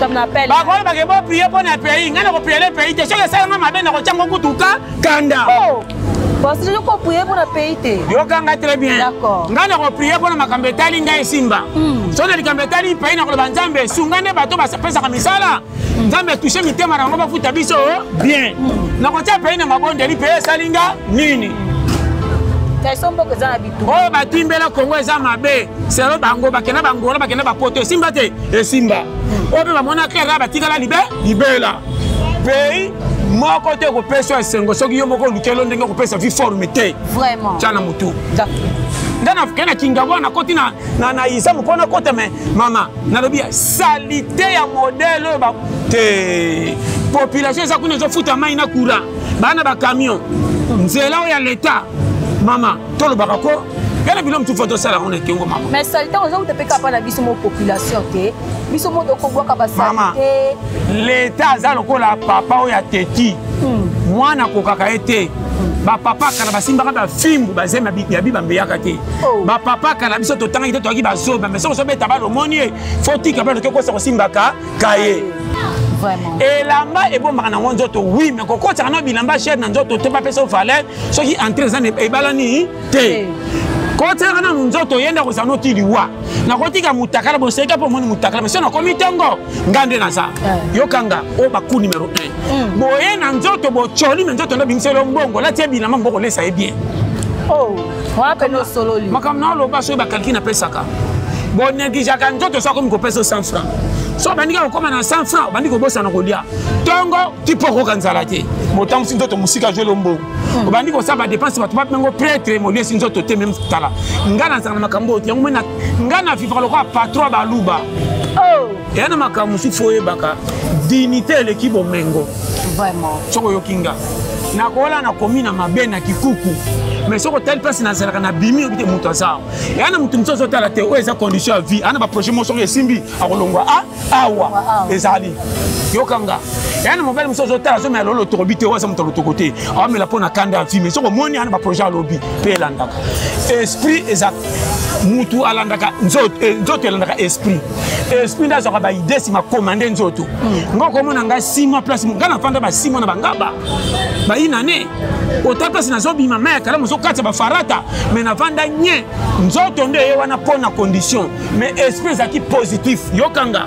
Bakolo bake bo prier mpo na pays, ngai nako prier pays te, soki esala nga mabe nakotya ngo kutuka kanda. Oh. Parce que ko prier mpo na pays te. Yoka nga très bien. D'accord. Ngai nako prier mpo na makambo etali ngai esimba. Soki na likambo etali pays nakoloba Nzambe sunga nde bato bapesaka misala. Nzambe touche mitema na bango bafuta biso bien. Nakotia pays na mabondeli, pays esali nga nini? Question mboka eza na bitumba. Oyo batimbela Congo eza mabe. Selo bango bakenda bangola bakenda bapoto esimba te esimba. Oyo mpe bamona clair kaka batikala libe libela. Pays moko te kopesa esengo soki yo moko olukelo ndenge okopesa vie forme te. Vraiment. Tya na motu. Nga na kenda Kingabwa nakoti na na na Izamu mpo nakota me mama nalobi ya salite ya modèle oyo ba te population eza kuna ezofuta mai na courant bana ba camion nzela oyo ya leta mama tolobaka ko yana bilo mosusu fo tosala yango na ekengo mama. Mais salite oza kuta mpe kapa na biso mo population te, biso mo tokobwaka basalite. Leta aza lokola papa oyo ateki mwana akokaka ye te. Bapapa kala basimbaka bafimbu bazemi ya bibambe eyaka te. Bapapa kala biso totangaki te, toyaki bazoba, mais soki ozobeta balo omoni ye fo tika balo tokosa kosimbaka kaye. Elamba ebombaka nango nzoto, oui, mais kokotaka na bilamba cher na nzoto te, bapesa valeur soki entrée eza ebalani te. Kotiaka nanu nzoto ye nde akozala noti liwa. Nakotika mutakala boseka mpo omoni mutakala, mais soki nakomi ntongo nga nde naza yokanga oyo baku numero 1 boye na nzoto bocoli, me nzoto nde bimiselo mbongo lati ye bilamba mboko olesa ye bien. Makambo na oloba soki bakalki napesaka bonegligeaka nzoto, so akomi kopesa 100 franc, so obandi kaka kokóma na 100 franc, obandi kobosana kolia ntongo ti mpo okoka nzala te, botambusi nzoto mosika zwelo mbongo, obandi kosala badepense, bato babengo prêtre moliesi nzoto te. Meme tala nga nazala na makambo oyo yango mona nga na vivaka lokola patron baluba. Eya na makambo mosusu oyebaka dignité eleki bomengo. Soki oyoki nga nakola nakomi na mabe na kikuku, mais soki otali place nazalaka na bimi oyebi te moto aza eya na moto mosusu azotala te. Oyo eza condition ya vie, ana baprojet moko soki esimbi akolongwa a awa ezali yokanga. Eya na mobali mosusu azotala azomela lolo lotoko te, oyo aza moto ya lotoko te, aomela mpo na kanda ya vie, mais soki omoni ana baprojet alobi mpe elandaka esprit eza mutu alandaka nzoto, nzoto elandaka esprit, esprit nde azwaka baide nsima komande nzoto. Nga okomona ngai 6 mois place nga nafanda ba 6 mois na bangaba bayina ne ota place nazobima mai ya kalamu ozokatisa bafarata, mais navanda nye nzoto nde eye wana mpo na condition, mais esprit ezalaki positif yokanga.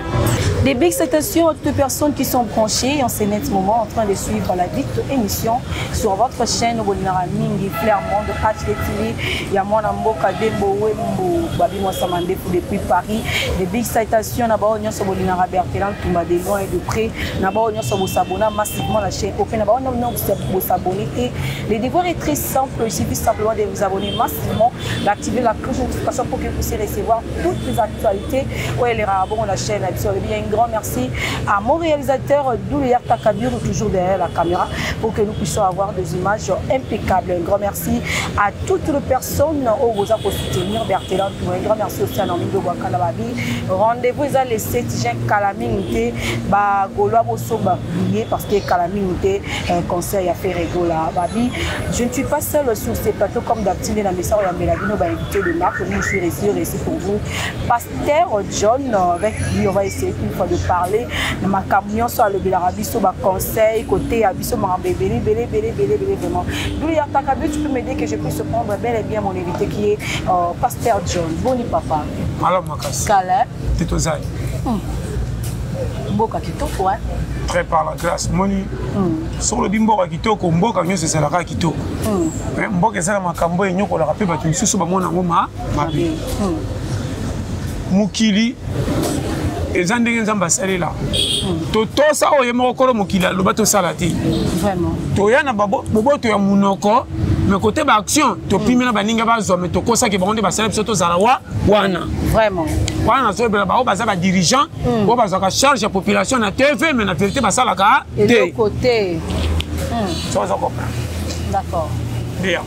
Des big salutations à toutes les personnes qui sont branchées en ce net moment en train de suivre la dite émission sur votre chaîne Bolinara Mingi Flair Monde HD TV. Ya mwana mboka Dembo Wembo Babi Mwasa Mandefu depuis Paris. Des big salutations na bao nyonso Bolinara Bertelan Tumba de loin et de près. Na bao nyonso bo s'abonner massivement la chaîne. Au fait na bao nyonso bo s'abonner et le devoir est très simple, il suffit simplement de vous abonner massivement, d'activer la cloche de notification pour que vous puissiez recevoir toutes les actualités. Ouais, les bon la chaîne. Bien, un grand merci à mon réalisateur Doulier Takabir, toujours derrière la caméra, pour que nous puissions avoir des images impeccables. Un grand merci à toutes les personnes au Rosa pour soutenir Bertelan. Un grand merci aussi à Namido Wakalababi. Rendez-vous le 7 juin Kalaminité, ba Golois Bosoba parce que Kalaminité un conseil à faire Gola Babi. Je ne suis pas seule sur ces plateaux comme d'habitude dans mes soeurs et Méladino ba invité de marque. Nous je suis ici, ici pour vous. Pasteur John, avec lui on va essayer une fois de parler. Ma camion soit le Bilarabiso ba conseil côté abiso ma bébé bébé bébé bébé bébé vraiment. Doulia Takabu, tu peux m'aider que je puisse prendre bel et bien mon invité qui est Pasteur John. Boni papa. Alors makasi. Kala. Tito Zai. Mboka kitoko hein. Très par la grâce moni soki olobi mboka kitoko, mboka nyonso ezalaka kitoko. Mboka eza na makambo enyokolaka mpe bato misusu bamona yango mabe. Mokili eza ndenge Nzambe asalela totosa oyo ye moko kolo mokili aloba tosala te. Toya na boboto ya monoko, mais kote baaction topimi na baninga bazwa, mais tokosaki bango nde basala biso tozala wa wana. Wana nazoyebela bango baza badirigeant oyo bazwaka charge ya population na TV, mais na vérité basalaka te. So oza comprendre. D'accord. Bien,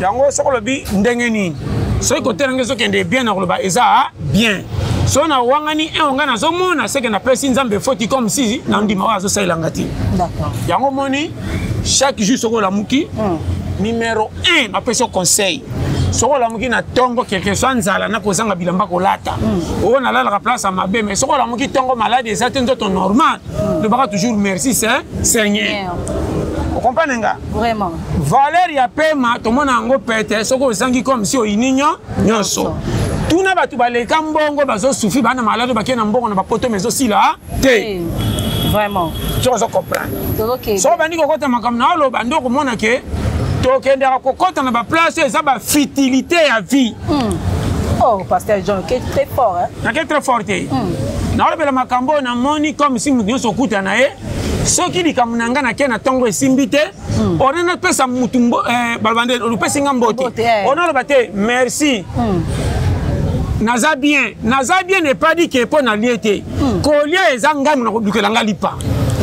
yango soki olobi ndenge nini, soki kote nange ezokende bien, na koloba eza bien. So na wangani un ngai nazomona seke napesi Nzambe foti comme si na ndima oyo azosalelanga te. Yango moni chaque jour soki olamuki, numéro 1 napesi yo conseil. Soki olamuki na ntongo, quelque soit nzala na kozanga bilamba kolata, oyo nalalaka place ya mabe, mais soki olamuki ntongo, maladi eza te, nzoto normal, lobaka toujours merci Seigneur. Okomprendre nga? Vraiment. Valeur ya pema, tomona yango pete soki ozangi, comme si oyini nyonso. Tuna bato baleka mbongo, bazosouffrir, bana malade, bakei na mbongo na bapoto, mais ezosila te. Vraiment. Soki ozo comprendre, Tozokende. Soki obandi kokota makambo na oloba nde okomona ke tokendaka kokota na baplace oyo eza bafutilité ya vie. Oh, pasteur John, qui est très fort, hein? Nake très fort te. Naolobela makambo oyo namoni, comme si moto nyonso okuta na ye. Soki likambo na ngai nake na ntongo esimbi te, ona napesa mutu baloba nde opesi nga mbote, Mbote, eh. ona oloba te merci, naza bien. Naza bien n'est pas dit ke mpo nalie te. Kolia eza ngambo na kobikela nga lipa.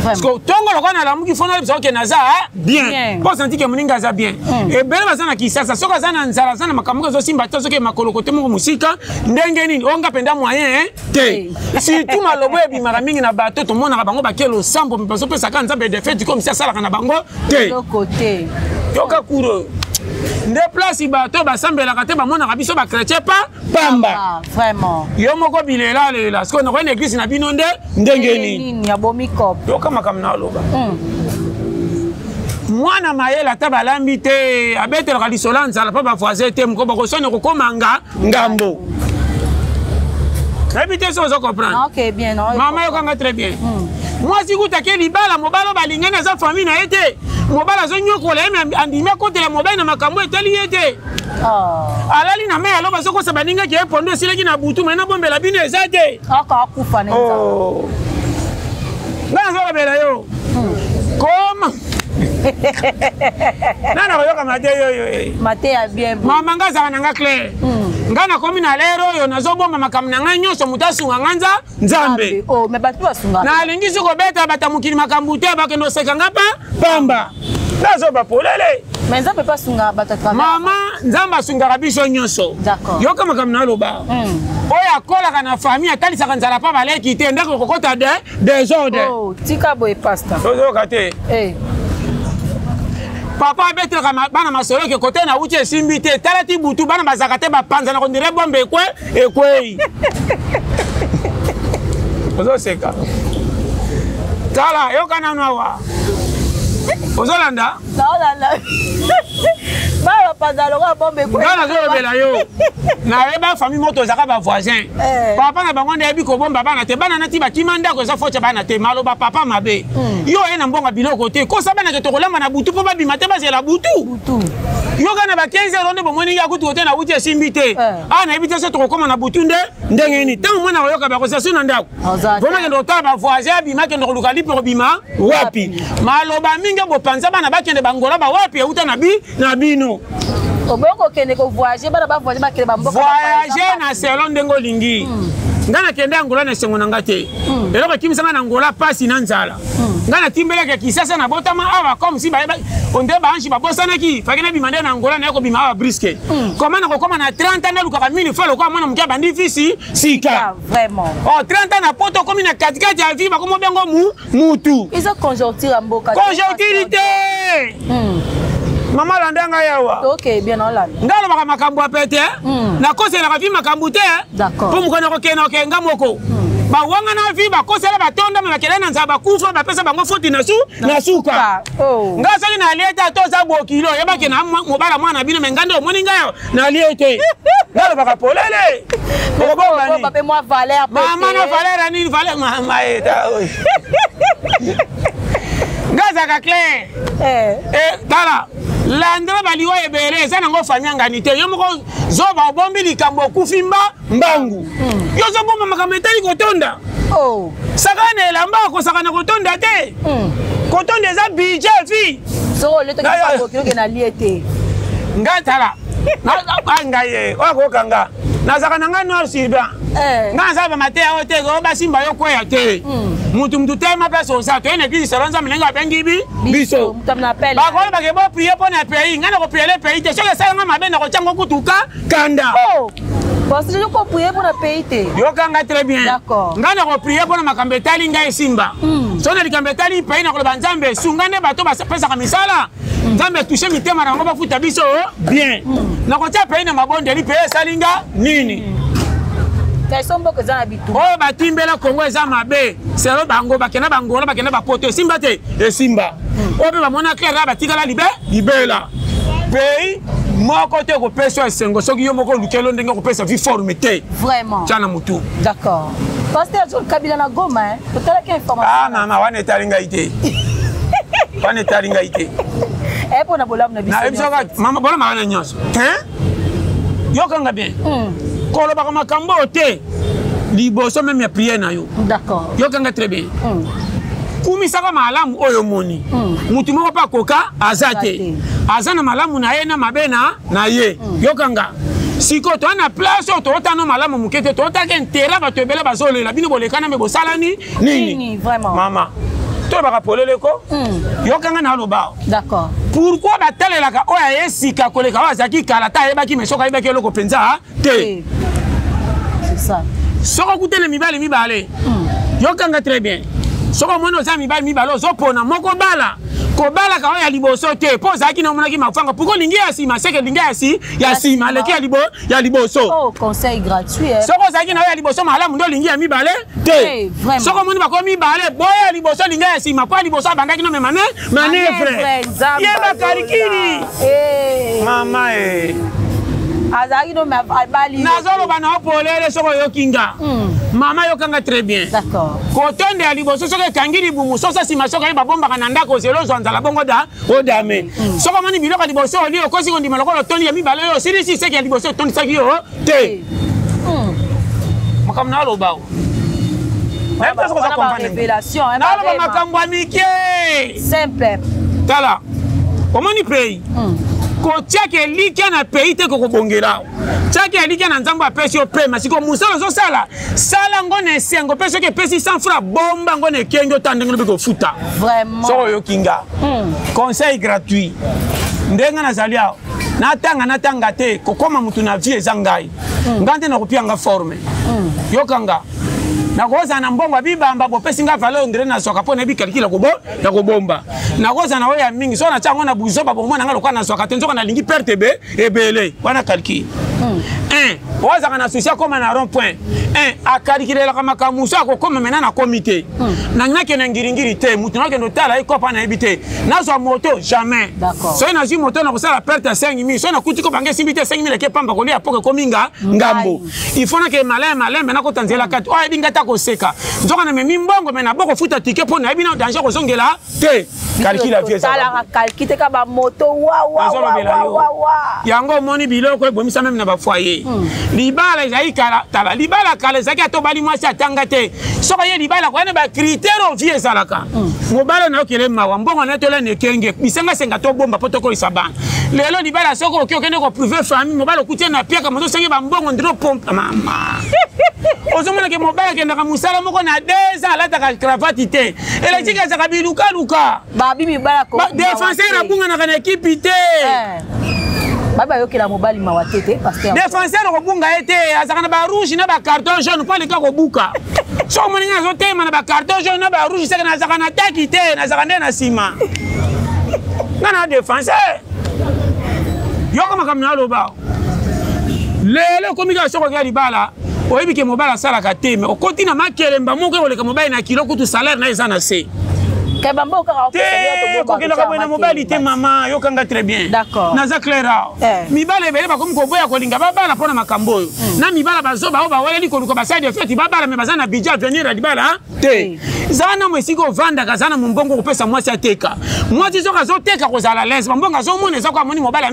Parce que ntongo lokola nalamuki, fo nayebisa oke naza bien, Bien. mpo santi ke moninga aza bien. Ebele baza na Kisasa, soki aza na nzala, aza na makambo moko ezosimba te, soki makolo kote moko mosika ndenge nini, onga mpenza moyen te. Surtout malobo ebimaka mingi na bato, tomonaka bango bakie losambo mpe bazopesaka Nzambe defeti, comme si asalaka na bango te. Eloko te. Yoka kuro nde place bato basambelaka te, bamonaka biso bachrétien pa pamba. Ah, vraiment. Yo moko bilelalela, sikoyo nakoya na église na bino nde ndenge nini? Nini abomi cop. Yoka makambo na aloba. Mwana mayele, ata balambi te, abetelaka lisolo ya nzala mpo bavoisin te, moko bakosoni kokóma nga ngambo. Nayebi te so ozo comprendre. Ah, ok, bien, non. Mama, yokanga très bien. Mwasi kuta ke libala, mobali oyo balingani aza famille na ye te. Mobali azonyokola ye, me andimi akotela mobali na makambo etali ye te. Oh. Alali na mai, alo bazokosa baningaki ye pondo esilaki na butu, mai nabombela bino eza te. Aka akufa na nzala. Oh. Nga nazolobela yo koma nana koyoka mate yoyo eh. Mateya bien. Mama, nga azalaka na nga clair. Nga nakomi na lere oyo nazobomba makambo na ngai nyonso, moto asunga nga nza Nzambe. Oh, mais bato basunga. Nalingi si kobeta bato ya mokili makambo te, bakende oseka nga pa pamba. Nazoba polele. Mais Nzambe mpe asunga bato à travers. Mama, Nzambe asungaka biso nyonso. Yoka makambo naloba. Oyo akolaka na famille atalisaka nzala mpa baleki te, ndako kokota de désordre. Oh, tika boye, pasteur. Ozoyoka te? Eh. Papa abetelaka bana masolo ke kote na wuti esimbi te, tala ti butu bana bazalaka te, bapanzana kondire bombe ekwe ekwei. Ozoseka, tala, yoka nanu awa, ozolanda? Naolanda. Bana bapanza lokola bombe ekwe. Nga nazolobela yo, nayeba famille moko, tozalaka bavoisin. Papa na bango nde ayebi kobomba bana te. Bana nati bakima ndako, eza faute ya bana te. Maloba papa mabe, yo oye na mbongo ya biloko te, kosa bana ke tokolamba na butu mpo babima te, bazela butu. Butu. Yoka, na ba 15 heures nde bomoni ya kutu kote na wuti esimbi te. Awa nayebi te so tokokóma na butu nde ndenge nini. Ntango mwana koyoka bakosa na ndako, Aza te. vraimen kende kotala bavoisin, abima, kende koluka lipe, kobima wapi? Maloba mingi bopanza bana bakende bangola bawapi, euta na bi na bino. Oboyi kokende kovoyage, bana bavoyage, bakende bamboka. Voyage na selon ndenge olingi. Nga nakende Angola na esengo na nga te. Eloko ekimisanga na Angola, pasi na nzala. Nga natimbelaka Kisasa, nabotama awa, comme si bayeba onde baange babosanaki faki nabima nde na Angola, naye kobima awa brusque. Koma nakokoma na 30 ans, nalukaka mini fa lokola mwana moke abandi fisi sika. Ah, vraiment. Oh, 30 ans na poto, okomi na katikati ya vie, bakomi obengo mu mutu. Eza conjoncture ya mboka. Conjoncture te. Mama, landa ngai awa. Ok, bien, olanda. Nga alobaka makambo ya pete, nakoselaka vi makambo te. Mpo mokona kokende okende nga moko, bawanga na vi bakosela, batonda me bakende na nzala, bakufa, bapesa bango foti na su na suka. Oh. Nga soki nalie te, ata oza bokilo, oyebaki na mobala mwana bino, me nga nde omoni ngai awa nalie te. Nga alobaka polele, okobomba nini? Mpe mwa valeur pe Mama, te. na valeur ya nini? Valeur, mama, eta oyo nga azalaka clair. Eh. Eh, tala, landela baliwa ebele eza nango famille angani te. Yo moko zoba, obombi likambo, okufi mba mbangu. Yo ozobomba makambo etali kotonda. Oh. Saka na elamba, akosaka na kotonda te. Kotonda eza budget vie. Soko olie toki bokilo na lie te. Nga tala, ngai ye oyo akoyoka nga, nazalaka na ngai noir sur blanc. Nga naza bamateya oyo te oyo basimba yo kweya te. Mutu telema place oza, toye na église salon, Nzambe ndenge abengi bi biso. Moto na appel. Bakoloba ke boprier mpo na pays. Ngai nakoprier le pays te. Soki esalanga mabe, nakotyango kutuka kanda. Oh. Parce que koprier mpona pays te. Yokanga très bien. D'accord. Ngai nakoprier mpona makambo etali ngai esimba. So na likambo etali pays, nakoloba Nzambe sunga nde bato bapesaka misala. Nzambe etouche mitema na bango, bafuta biso bien. Nakotia pays na mabondeli. Pays esali nga nini? Kasi mboka eza na bitumba. Oyo batimbela Kongo eza mabe. Selo bango bakenda bangola, bakenda bapoto, esimba te, esimba. Oyo mpe bamona clair, batikala libe libela. Pays moko te kopesa esengo soki yo moko olukeli ndenge kopesa vie forme te. Vraiment. Tia na motu. D'accord. Pasteur John, Kabila na Goma, hein? Totalaki information. Ah mama, wana etali ngai te, wana etali ngai te. Eh, mpona bolamu na biso. Nayebisaka mama, bolama wana nyonso te, yokanga bien. Kolobaka makambo oyo te liboso même ya prière na yo. D'accord. Yokanga très bien. Kumisaka malamu oyo omoni. Mutu moko mpe akoka aza te, aza na malamu na ye na mabe na ye. Yokanga, sikoyo toza na place oyo tootana malamu moke te, tootaka intérêt. Bato ebele bazolela bino, bolekana me bosalani nini? Mama, tolobaka polele ko. Yokanga na aloba. D'accord. Pourquoi batalelaka oyo aye sika koleka oyo azalaki kala? Ta ayebaki, mais soki ayebaki eloko mpenza te. C'est ça. Soki okutele mibali mibale, yokanga très bien, soki omoni oza mibali mibale, ozopona moko, bala. Kobalaka oyo ya liboso te, mpo ozalaki na omonaki mafanga. Pourquoi olingi ya nsima? Seke elingi ya nsima aleki ya liboso. Oh, conseil gratuit, eh. Soki ozalaki na oyo ya liboso malamu, nde olingi ya mibale te. Soki omoni bako mibale, boya ya liboso, olingi ya nsima, mpo ya liboso abandaki no me manœuvre. Yeba calcul, mama e. Azalaki no abali. Nazoloba na yo polele, soki oyoki nga. Mama, yokanga très bien. D'accord. Kotonde ya liboso soki ekangi libumu, soso nsima soki aye babombaka na ndako, ozela ozwa nzala bongo da odame. Soki omoni biloko ya liboso oli, okosi kondima lokola otondi ya mibale oyo osilisi, seki ya liboso otondisaki yo te. Makambo na aloba, naloba makambo ya mike. Simple. Tala, omoni pays, kotiaka elikya na pays te, kokobongela. Tiaki elikya na Nzambe apesi yo pema. Siko mosala ozosala, sala ngo na esengo. Mpe soki epesi 100 franc, bomba ngo na ekengi, ota ndenge lobi kofuta. Soki oyoki nga, conseil gratuit, ndenge nazali awa, natanga natanga te, kokóma motu na vie eza ngai. Ngai nde nakopia nga forme. Yoka nga, nakozala na mbongo ya bibamba, bopesi nga valeur ndire nazwaka mpo nayebi calcul ya kobomba. Nakozala na oyo ya mingi, soki natya yango na buzoba, bomona nga lokola nazwaka te, nzoka nalingi perte ebe ebele. Wana calcul. Un oyo azalaka na souci akóma na rond point un, acalculelaka makambo mosusu, akokóma mena nakomi te, nangi nakende ngiringiri te, motu nakende otala ye kopa nayebi te, nazwa moto jamais. Soki nazwi moto, nakosala perte ya 5000. Soki nakuti kopa nge esimbi te, 5000 eke pamba kolia poke ekomi nga ngambo. Il faut nakende maleme malembe, nakota nzela kati oyo ayebi nga ta koseka, nzoka namemi mbongo me naboko futa ticket mpo nayebi na danger kozongela te. Calcul ya vie. Totalaka calcul te, ka bamoto. Nazolobela yo yango. Omoni biloko ebomisa même na bafoyer. Libala ezali kala, tala, libala kala ezalaki ata obali mwasi atanga te, soki ye libala koya na bacritère oyo vie ezalaka. Mobali oyo nayokele mawa, mbongo na ye tolana ekenge, bisengasenga, tobomba mpo tokolisa bana. Lelo libala, soki oki okende koprouver famille, mobali okuti ye na piaka, moto osengi bambongo ndino pompe. Mama, ozomonake mobali akendaka mosala moko na 2 ans, alataka cravate te, elakisiki azalaka bilukaluka. Babi mibala. Défenseur abunganaka na ekipe te. Babi bayokela mobali mawa te te, pasteur. Défenseur okobunga ye te, azalaka na barouge na bacarton jaune mpo aleka kobuka. Soki omoni ngai nazotema na bacarton jaune na barouge, seke nazalaka na taki te, nazalaka nde na nsima, nga na défenseur. Yoka makambo na aloba. Lelo ekomi kaka soki okoya libala, oyebi ke mobali asalaka te, mais okoti na makelemba moko ekoleka mobali na kilo, kutu salaire na ye eza na se. Te, kokendaka boye na mobali te. Mama, yokanga très bien, naza clair awa. Mibali ebele bakomi koboya kolinga babala mpo na makambo oyo. Na mibala bazoba oyo baweleli koluka basali de fête babala, mais baza na budget avenir ya libala te. Zala na mo esika ovandaka, aza na mombongo kopesa mwasi ateka. Mwasi soki azoteka, kozala lese bambongo azomona eza ko amoni mobali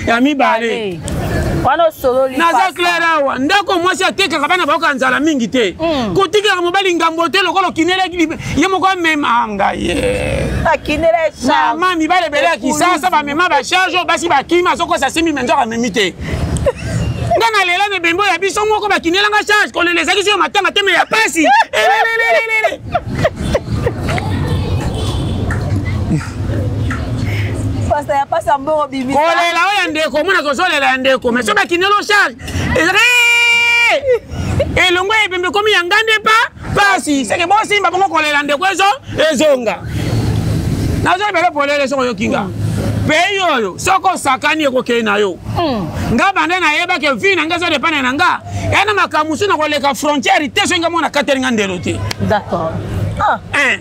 ya mibale. Wana osololi. Naza clair awa. Ndako mwasi atekaka, bana bayoka nzala mingi te. Kotikaka mobali ngambo te, lokola okinelaki ye moko amema ngai ye. Akinela. Mama, mibale ebele ya Kisasa bamema bacharge oyo, basi bakima, azokosa simbi me nzoka amemi te. Nga na lela na ebembe oyo ya biso moko, bakinelanga charge, kolela ezalaki soyo matanga te, me ya pasi elelelelele. Pasta ya pasi ya mbongo bimisa. Kolela oyo ya ndeko, omonaka ozolela ya ndeko, mais so bakinelo charge ezalaka. Elongo ebembe komi ya ngande pa pasi. Seke bosimba bongo kolela ndeko ezo ezonga. Nazolobela polele soko oyoki nga. Pays oyo soki osakani ekokei na yo. Nga banda nayebaki vie na nga eza dependre na nga. Ya na makambo mosusu na koleka frontière te soki nga mwana kateli nga ndelo te. D'accord. Ah. Hein.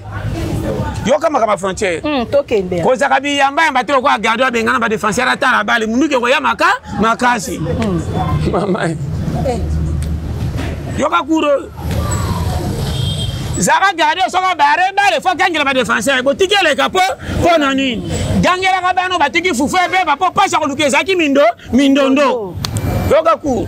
Yoka makambo ya frontière. Tokende. Kozaka biyamba yamba te lokola garde abengana ba défenseur atala bale munduki ekoya maka makasi. Mama. Eh. Yoka kuro. Zaka garde soki bare bale fo akangela ba défenseur botiki eleka po mpo na nini gangelaka bano batiki fufu ebeba mpo mpasi ya koluka ezalaki mindo mindondo. Yoka ku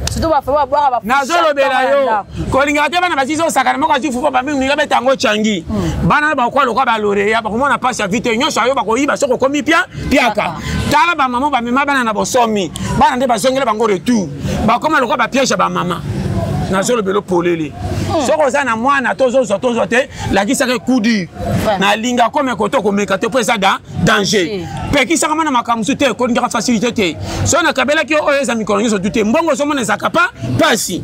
nazolobela yo kolingaka te bana basisi osakana moko azwi fufu bamingminga beta yango cangi bana na bakoka lokola baloreya bakomona mpasi ya vite nyonso ayo bakoyiba soki okomi pia piaka. Tala bamama bamema bana na bosomi bana nde bazongela bango retour bakoma lokola bapiège ya bamama. Nazolobela polele soki oza na mwana to ozozwa tozwa te lakisaka coup dur nalinga komeka to komeka te mpo eza da danger. Pekisaka mwana makambo mosusu te kolingaka facilité te soki nakabelaki yo oyo eza mikolo nyonso tu te mbongo ozomona ezalaka pa pasi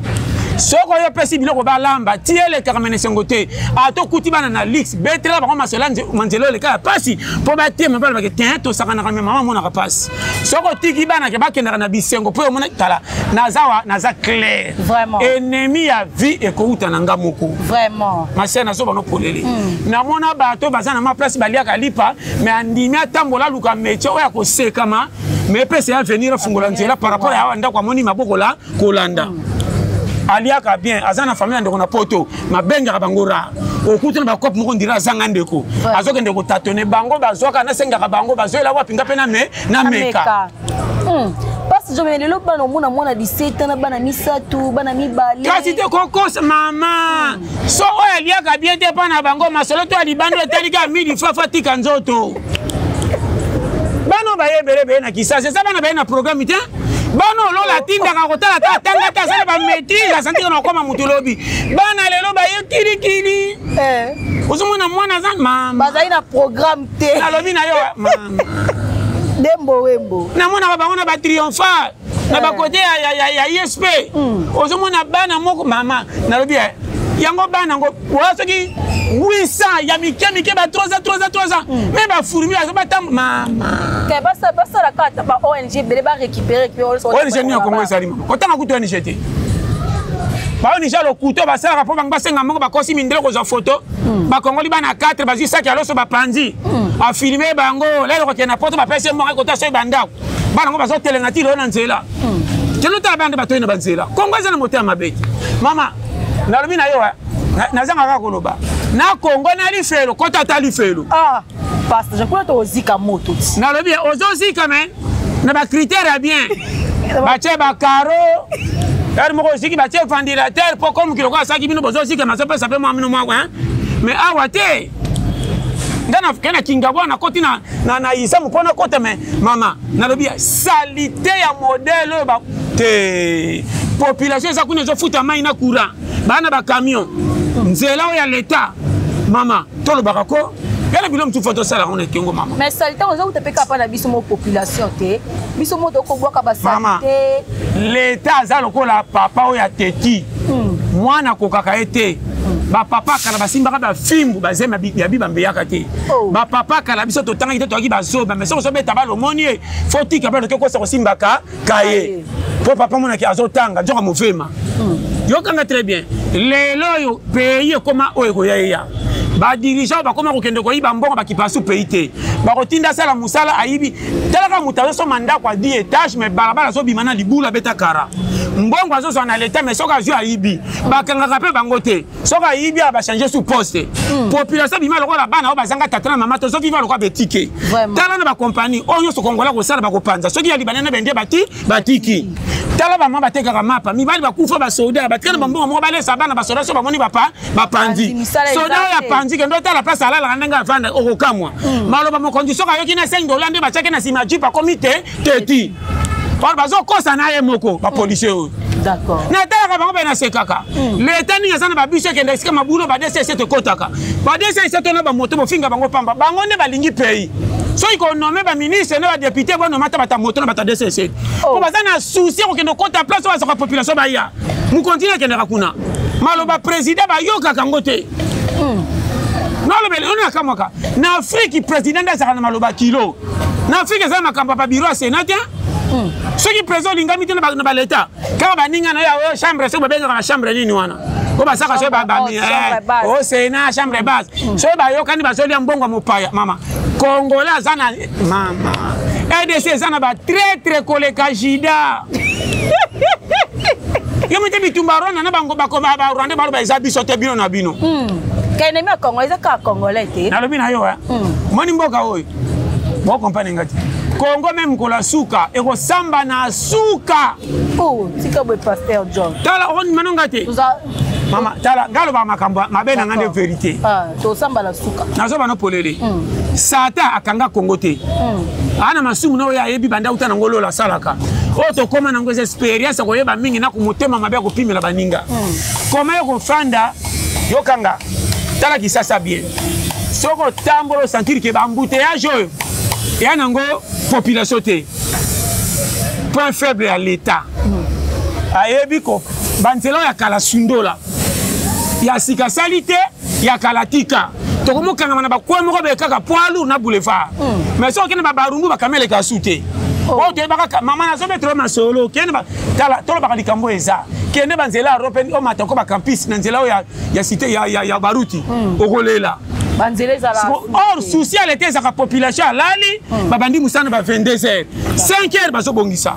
soki oyo opesi biloko balamba ti elekaka mene esengo te ata okuti bana na lix betela bango masolo manzela oyo eleka ya pasi mpo batema balobake te tosakanaka me mama amonaka pasi soki otiki bana ke bakendaka na bisengo mpo omona tala naza wa naza clair ennemi ya vie ekouta na nga moko vraiment ma sœur nazoba no polele. Namona bato baza na ma place baliaka lipa mais andimi atambola aluka métier oyo akosekama mais epesa ya avenir afungola nzela par rapport ya awa ndako amoni maboko la kolanda. Aliaka bien aza na famille ya ndeko na poto mabengaka bango rare okuti na bakope moko ndira azanga ndeko azokende kotatone bango bazwaka nasengaka bango bazoyela wapi nga mpe na me nameka. Parce que lelo bana omona mwana 17 ans na bana misato bana mibale kasi te kokosa mama so oyo aliaka bien te mpa na bango masolo to ya libanda etali kaka midi fafa tika nzoto bana baye ebele ebele na kisasa eza bana baye na programme te bana olola atindaka kotala ta atanga te aza na bamaîtrise asantika na kokoma motu lobi bana lelo baye kilikili ozomona mwana aza mama bazali na programme te nalobi na yo mama Dembo Wembo namonaka bango na batriomphal na bakote ya ISP ozomona bana moko mama nalobi yango bana yango oya soki 800 ya mike mike ba 3 ans 3 ans 3 ans mais bafourmi bazo batambo mama basalaka ata ba ONG ebele barécupéré. ONG nini ya Kongo ezali mama kotanga kutu ONG te ba ONG ya lokuto basalaka mpo bango basenga moko bakosi mindele kozwa foto bakongoli bana 4 bazwi saki ya loso bapanzi afilme bango lelo kokende na poto bapesi ye moko ekota soki bandako bana yango bazotelenga ti lelo na nzela kende otala bana nde batoyi na banzela. Kongo eza na motema mabe te mama nalobi na yo nazanga kaka koloba na Kongo na lifelo kota ata lifelo. Ah pasteur kuna tozika moto ti nalobi ozozika me na bacritère ya bien batie bacaro heure moko oziki batie ventilateur mpo komi mokili okoyo asalaki bino bozozika mazopesa mpe mwa bino mwa mais awa te nga nake na Kingabwa nakoti na Isamu mpo nakota me mama nalobi ya saleté ya modèle oyo te population eza kuna ezofuta mai na courant baa na bacamion nzela oyo ya leta mama tolobaka ko yana bilo mosusu fo tosala yango na ekengo mama. Mais saleté oza kuta mpe kapa na biso mo population te biso mo tokobwaka basalite. Leta aza lokola papa oyo ateti mwana akokaka ye te. Bapapa kala basimbaka bafimbu bazema ya bibambe eyaka te. Bapapa kala biso totangaki te toyaki bazoba mais soki ozobeta balomoni ye fo tika baloke kosa kosimbaka kaye mpo papa monaki azotanga nzoka movema yokanga très bien. Lelo oyo pays ekoma oyo ekoya eya badirigeant bakoma kokende koyiba mbongo bakipasu pays te bakotinda asala mosala ayibi talaka moto azosomba ndako ya 10 étage mais balabala azobima na libulu abeta kara mbongo azozwa na leta mais soki azwi ayibi bakangaka mpe bango te soki ayibi awa bachange sous poste population bima lokola bana oyo bazanga tata na mama tozoviva lokola betike tala na bakompagnie oyo nyonso kongola kosala bakopanza soki ya libanais na bende bati batiki tala bamama batekaka mapa mibali bakufa basoda batika na bambongo moko balesa bana basoda so bamoni bapa bapanzi soda oyo apanzi kende otala place alalaka ndenge avanda okokamwa maloba mokonzi soki ayoki na 5 dola nde batiaki na nsima jip akomi te teti or bazokosa na ye moko bapolisier oyo natalaka bango mpe nasekaka leta nini aza na babiso ekende esika mabulu ba DCC ekotaka ba DCC to na bamoto bofinga bango pamba bango nde balingi pays soki konome baministre na badepute bonoma ata bata moto na bata DCC po baza na souci ya kokende kokota place oyo bazaka population baya mokonzi akendaka kuna. Maloba président bayokaka yango te. Nalobela oyo nakamwaka na Afrique, président nde azalaka na maloba kilo. Na Afrique eza makambo ya babiro ya Sénat te. Soki président olingami te na baleta kaka baninga na yo, chambre, soki babengaka na chambre nini wana oyo basaka, soki o Sénat, chambre basse, soki bayokani, bazolia mbongo ya mopaya. Mama, Congolais aza na, mama, RDC eza na batraître koleka Judas. Yo mite bitumba Rwanda na bango, Barwandais baloba eza biso te, bino na bino. Ennemi ya Congo eza kaka Congolais te. Nalobi na yo, moni mboka oyo bokompane nga te. Congo même mokolo ya suka ekosamba na suka. Tika boye, pasteur John. Tala, okondima no nga te. Mama, tala, nga alobaka makambo mabe na nga nde vérité. Tosamba na suka. Nazoba no polele. Satan akanga Kongo te. Aa na masumu na oyo ayebi banda uta nango lola asalaka oyo tokóma nango, eza expérience ya koyeba mingi na motema mabe ya kopimela baninga. Koma yo kofanda, yokanga, tala Kisasa bien. Soki otambola, osentir ke baembouteillage oyo eya nango population te. Point faible ya l'État, ayebi ko banzela oyo ya kala sundola, ya sika asali te, ya kala tika. Tokomokangama na bakwe moko boye kaka poids lourd na boulevard. Mais soki okende babarumbu, bakameleka su te. Oyo toyebaka, mama, nazobetela masolo. Kende, tala, tolobaka likambo eza kende banzela ya rope, omata ko bacampus na nzela oyo ya cité ya Baruti, okolela. Banzela ezala. Or souci ya leta ezalaka population alali. Babandi mosala ba 22 heures, 5 heures bazobongisa.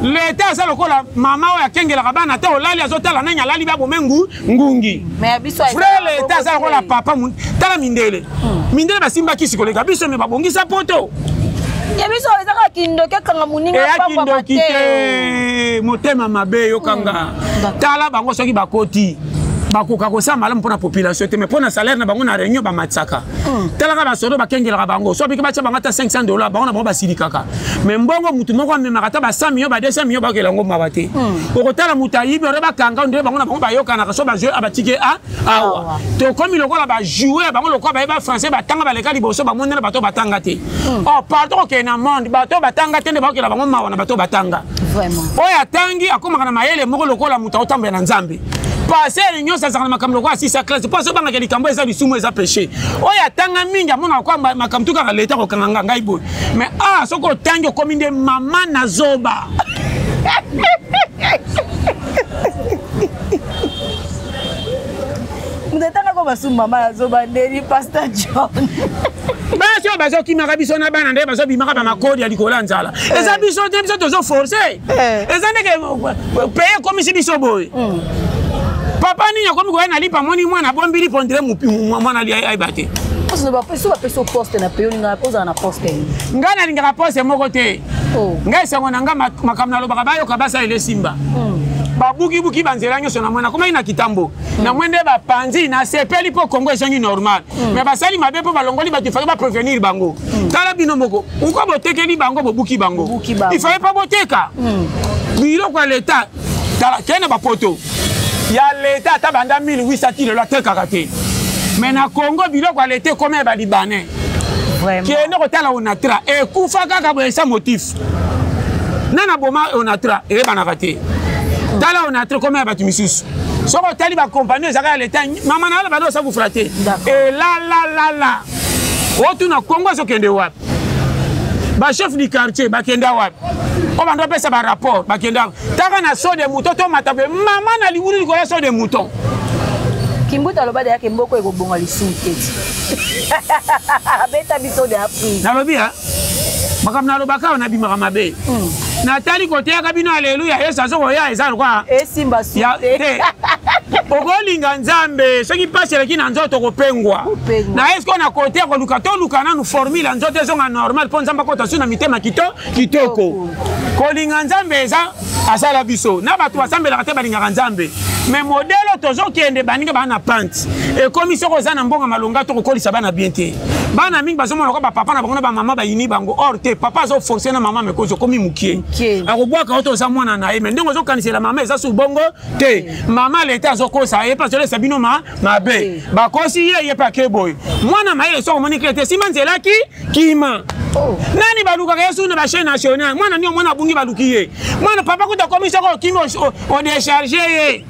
Leta aza lokola mama oyo akengelaka bana te. Olali, azotala nani alali, babome ngungi. Frère, leta aza lokola papa. Tala mindele, mindele basimbaki koleka biso, me babongisa poto. Ya biso ezaka kindoki, akanga moninga. Eya kindoki te, motema mabe. Yokanga, tala bango, soki bakoti, bakoka kosala malamu mpona population te, mais mpona salaire na bango, na réunion bamatisaka. Talaka basodo bakengelaka bango, so biki batya bango ata 500 dollar, bango na bango basilikaka. Mais mbongo mutu moko amemaka ata ba 100 million, ba 200 million, bakela yango mawa te. Okotala moto ayibi ore, bakanga nde bango na bango bayokanaka. So bazwi, abatike a awa. Tokomi lokola bajoueur, bango lokola bayeba français, batanga, baleka liboso, bamoni na bato batanga te. Oh pardon, kokende na monde, bato batanga te nde bakokela bango mawa na bato batanga. Oyo atangi akomaka na mayele moko lokola moto aotambola na Nzambe. Pasteur nyonso azalaka na makambo lokola asisa classe, mpo azobangaka likambo eza lisumu, eza péché. Oyo atanga mingi amonaka kwa makambo tu kaka leta kokanga nga ngai boye. Mais ah, soki otangi, okomi nde mama na zoba. Moto atangako basumu mama na zoba ndeni, pasteur John? Basi oyo bazokimaka biso na bana nde bazobimaka bamakodi ya likolo ya nzala. Eza biso te, biso tozoforce. Eza ndeke paye ekomisi biso boye. Papa nini akomi koya na lipa, moni mwana abombi lipa, ondire mwana ayeba te. So bapesi poste na pays, olingaka ozala na poste? Ngai nalingaka poste moko te. Ngai esango na ngai, makambo nalobaka, bayoka, basalela esimba. Babukibuki banzela nyonso na mwana akomaki na kitambo na mwe nde bapanzi. Nasepeli mpo Kongo ezongi normal, mais basali mabe mpo balongoli bato. Ifale baprévenir bango. Tala bino moko uko botekeli bango, bobuki bango. Ifale mpo boteka biloko ya leta. Tala, kende na bapoto ya leta, ata banda 1800 ti lelo atekaka te. Mais na Congo, biloko ya leta ekoma ya balibanais. Kende kotala Onatra, ekufa kaka boye sans motif. Nana boma Onatra, eyebanaka te. Tala Onatra ekoma ya bato misusu. Soki otali bakompagnie ezalaka ya leta, mama na aloba osa kufra te, elalalala. Otuna, Kongo ezokende wapi? Bachef du quartier bakenda wapi? Oyo bando bapesa barapport bakenda? Taka na saut de mouton, tomata boye, mama na libulu likolo ya saut de mouton. Kimbuta aloba deyake mboko ekobonga lisumu te, abeta biso de appris. Nalobi makambo nalobaka awa, nabimaka mabe. Natali koteyaka bino aleluya, Yesu azokoya, eza lokwa esimba te. Okolinga Nzambe soki mpasi eleki na nzoto, kopengwa na eske na kote ya koluka. Toluka nanu formule ya nzoto ezonga normal mpo Nzambe akota su na mitema kitoko. Kolinga Nzambe eza asala biso na bato basambelaka te, balingaka Nzambe. Mais modèle tozokende, baninga baa na pante ekomi. Soki oza na mbongo malonga to kokolisa bana bien te, bana mingi bazomona kwa bapapa na bango na bamama bayini bango. Or te, papa azoforce na mama, mekozi okomi mokie, akobwaka yo to oza mwana na ye. Mais ndenge ozokanisela mama eza su bongo te. Mama, leta azokosa ye mpe azolesa bino mabe. Bakosi ye, ye mpe ake boye. Mwana mayele, soki omoni kle te, nsima nzelaki kima. Oh. Nani balukaka ye su na bachaine nationale? Mwana nini omwana abungi baluki ye? Mwana papa kuta akomi soko okimi odecharge ye. Eh,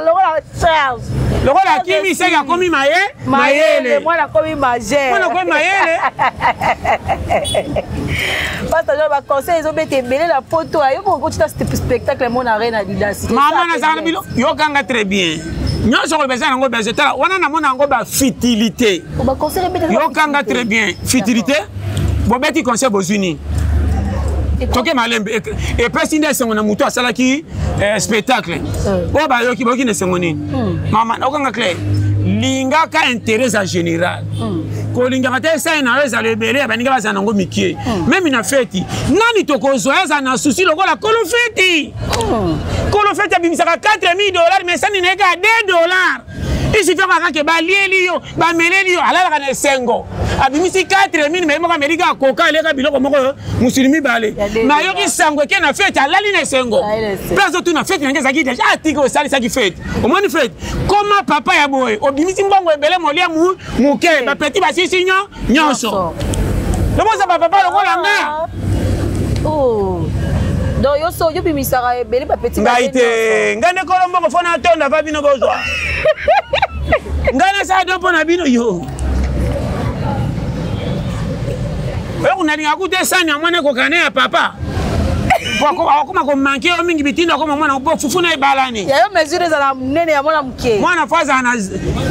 lokola charge. Lokola akimi seke akomi maye mayele. Mwana akomi majeur. Mwana akomi mayele. Pasteur Jean ba conseil ezobeta ebele na poto ayo kokotita spectacle mona arena Adidas. Mama nazala na bilo yokanga très bien. Nyonso koloba eza nango besoin tala wana namona yango ba futilité. Yokanga très bien futilité. Bobeti conseil bozwi nini? Toke malembe epesi nde esengo na moto asalaki eh, spectacle eh. oyo bayoki bayoki na esengo nini hmm. mama okanga clair lingaka intérêt za général hmm. kolingaka te esai na yo ezala ebele ya baninga bazala nango mikie hmm. meme na feti nani tokozwa ezala na susi lokola kolo feti kolo feti abimisaka 4000 dollars mais sani na ye kaka 2 dollars isufi kaka ke balieli yo bameleli yo alalaka na esengo abimisi 4000 me moko ameli kaka koka aleka biloko moko mosili mibale nayoki sango eke na fete alali na esengo mpe azotuna fete na nge ezalaki deja atiki osalisaki fete omoni fete koma papa ya boye obimisi mbongo ebele molia moke bapeti basisi nyo nyonso lokoza bapapa lokola nga oh. Donc yo so yo bimisaka ebele bapeti ngai te ngai nde kolo mbongo fo natonda va bino bozwa ngai nasala do mpo na bino yo oyo nalinga kuta esani ya mwana ekokana ya papa akoma komanke yo mingi bitinda akoma mwana po fufu na ebalani yayo mesure ezala monene ya mwana moke mwana fo azala na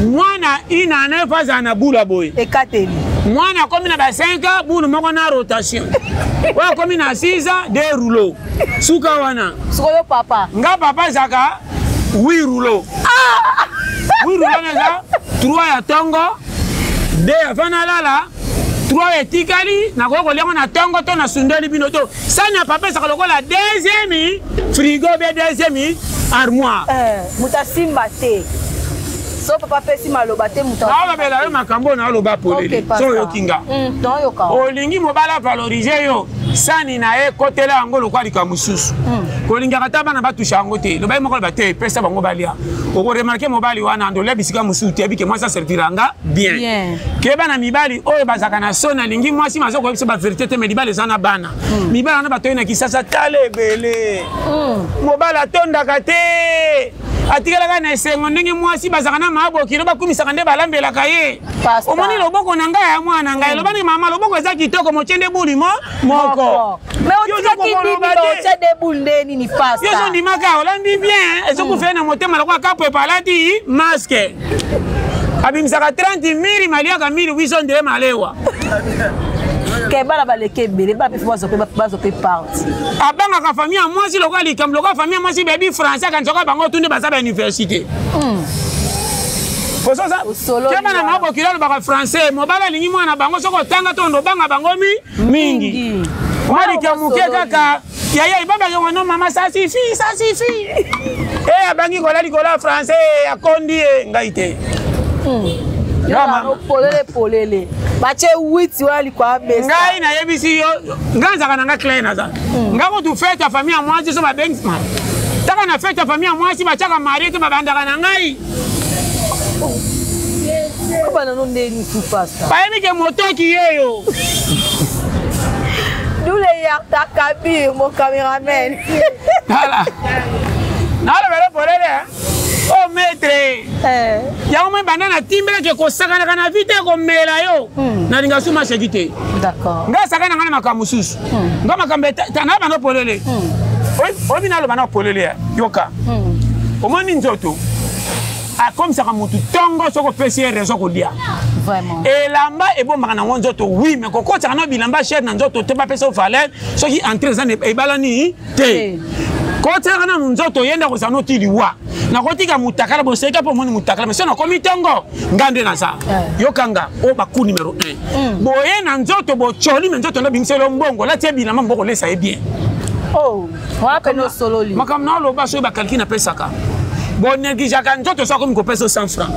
mwana inane fo azala na bula boye ekateli mwana akomi na ba 5 ans bulu moko na rotation oyo akomi na 6 ans de rouleau suka wana sikoyo papa nga papa ezalaka 8 rouleau ah! 8 rouleau na eza 3 ya tongo 2 avant nalala 3 etikali nakoki kolia yango na ntongo to nasundoli bino to sani ya papa ezalaka lokola deuxième frigo be deuxième armoire eh, moto asimba te so papa apesi maloba te moto naolobela yo makambo oyo naoloba polele so oyoki nga mm, olingi mobali avalorize yo sani na ye kotela yango lokola likambo mosusu mm. kolingaka ata bana batusha yango te loba ye moko loba te epesa bango balia okoremarke mobali wana ndolia bisika mosusu te abike mwasi aservira nga bien ke bana mibali oyo bazalaka na soni alingi mwasi maza koyebisa baverité te me libala eza na bana mm. mibali wana batoyi na kisasa tala ebele mm. mobali atondaka te atikalaka na esengo ndenge mwasi bazalaka na maabokilo bakumisaka nde balambelaka ye omoni loboko na ngai ya mwana ngai mm. lobani mama loboko eza kitoko motie nde buli mo moko yo ozondimaka olambi bien ezokufela na motema lokola kapwepa alati maske abimisaka 30 mili maliaka mili wiso ndele malewa ke bana baleki ebele bana mpe bazwa mpe parti abangaka famille ya mwasi lokola likambo lokola famille ya mwasi bebi français akanisaka bango tunde baza ba université hmm. keba na mabokilo alobaka français mobali alingi mwana bango soki otanga to ndobanga bango mi mingi mwa likambo moke kaka yaya ibabaki ngo mama ça suffit ça suffit e eh, abangi kola likolo ya français eh, akondi ye ngai te hmm. Polele polele batie witi wana likwa mesa ngai nayebisi yo ngai nazalaka na ngai clair naza hmm. ngai kutu fete ya famille ya mwasi so babengi taka na fete ya famille ya mwasi batiaka marie te babandaka na ngai bayebi ke motoki yeyo D'où les Yarta Kabir, mon caméraman. Voilà. nalobela polele o oh, maître eh. yango moi banda natimbelaki kosakanaka na vi te komela yo hmm. nalinga su maseki te ngai asakana ngai na makambo mosusu hmm. ngai makambo na banda polele hmm. oyebi naloba na polele yoka omoni nzoto akomisaka motu ntongo soki opesi ye raison kolia elamba ebombaka nango nzoto wi me kokotisaka na bilamba chere na nzoto te bapesa yo valeur soki entre eza ebalani te kotiaka nanu nzoto ye nde akozala noti liwa nakotika mutakala boseka mpo omoni mutakala mais soki nakomi ntongo nga nde naza eh. yokanga oyo baku numero 1 mm. boye na nzoto bocoli me nzoto nde abimiseli yo mbongo olati ye bilamba mboko olesa ye bien oh. Makambo na oloba soki bakalki napesaka bonegligeaka nzoto so akomi kopesa 100 franc